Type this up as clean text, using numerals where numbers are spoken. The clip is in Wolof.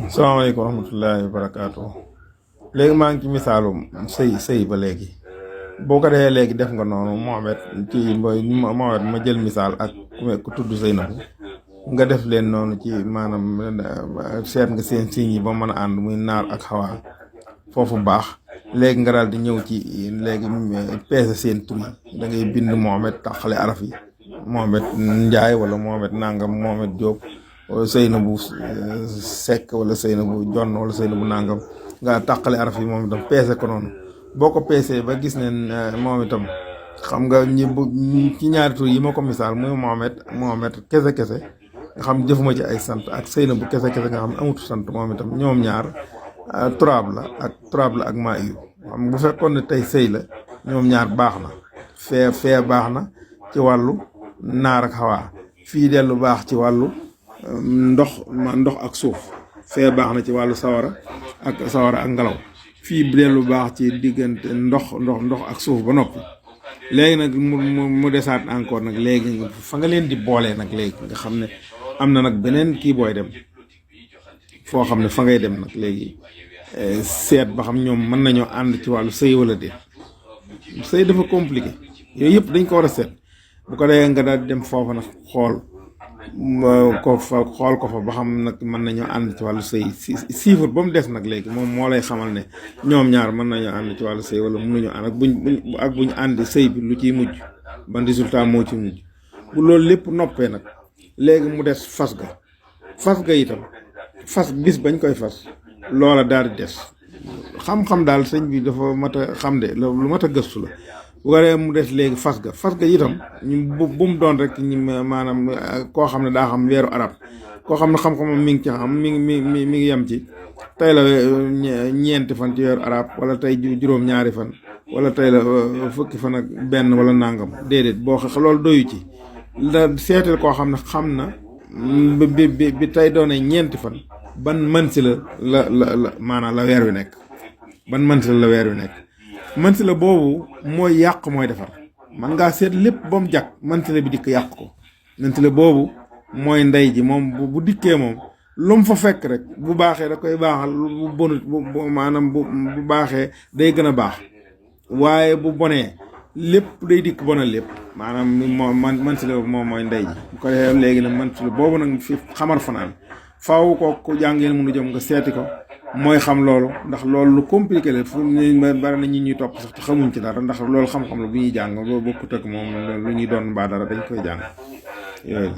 salaamaaleykum wa rahmatullahi wa barakaatu. léegi maa ngi ci misaalum sëy ba léegi boo ko defee léegi def nga noonu Mohamed ci Mohamed ma jël misaal ak ku tudd Seynabou nga def leen noonu ci maanaam seet nga seen signes yi ba mën a ànd muy naar ak xawaa foofu baax léegi nga daal di ñëw ci léegi peese seen tur yi da ngay bind Mohamed taxale araf yi Mohamed Njaay wala Mohamed Nangam Mohamed Diop wala Seynabou Seck wala Seynabou Jonn wala Seynabou Nangam nga tàqale araf yi moom itam peese ko noonu boo ko peesee ba gis ne moom itam xam nga ci ñaari tur yi ma ko misaal muy Mohamed kese nga xam jëfuma ci ay sant ak Seynabou kese nga xam ne amutu sant moom itam ñoom ñaar turaab la ak maa yu xam bu fekkoon ne tey sëy la ñoom ñaar baax na fee baax na ci wàllu naar ak xawaa fii dellu baax ci wàllu ndox ak suuf fee baax na ci wàllu sawara ak ngelaw fii dellu baax ci diggante ndox ak suuf ba noppi léegi nag mu desaat encore nag léegi fa nga leen di boolee nag léegi nga xam ne am na nag beneen kii booy dem foo xam ne fa ngay dem nag léegi seet ba xam ñoom mën nañoo ànd ci wàllu sëy wala déet sëy dafa compliqué yooyu yëpp dañ ko war a seet bu ko dee nga daal dem foofa nag xool ko fa ba xam nag mën nañoo ànd ci wàllu sëy chiffre ba mu des nag léegi moom moo lay xamal ne ñoom ñaar mën nañoo ànd ci wàllu sëy wala mënuñoo ànd ak buñ ànd sëy bi lu ciy mujj ban résultat moo ci mujj bu loolu lépp noppee nag léegi mu des fas ga itam fas bis bañ koy fas loola daal di des xam-xam daal sëñ bi dafa mat a xam de lu mat a gëstu la bu ko defee mu des léegi fas ga itam ñu bu mu doon rek ñu maanaam koo xam ne daa xam weeru arab koo xam ne xam-xamam mi ngi ci xam mi ngi yem ci tey la ñeenti fan ci weeru arab wala tey juróom-ñaari fan wala tey la fukki fan ak benn wala nangam déedéet boo xa loolu doyu ci da seetal koo xam ne xam na bi tey doonee ñeenti fan ban mën si la maanaam la weer wi nekk ban mën si la weer wi nekk mën si la boobu mooy yàq mooy defar man ngaa seet lépp ba mu jàkk mën si la bi dikk yàq ko mën si la boobu mooy ndey ji moom bu dikkee moom lu mu fa fekk rek bu baaxee da koy baaxal bu bonut maanaam bu baaxee day gën a baax waaye bu bonee lépp day dikk bonal lépp maanaam man si la moom mooy ndey ji bu ko defee léegi nag man si la boobu nag fi xamar fanaan faaw ko jàngeen mënu jëm nga seeti ko mooy xam loolu ndax loolu lu compliqué la fu bari na ñi ñuy topp sax te xamuñ ci dara ndax loolu xam-xam la bu ñuy jàng loolu bokkut ak moom lu ñuy doon mbaa dara dañ koy jàng yooyu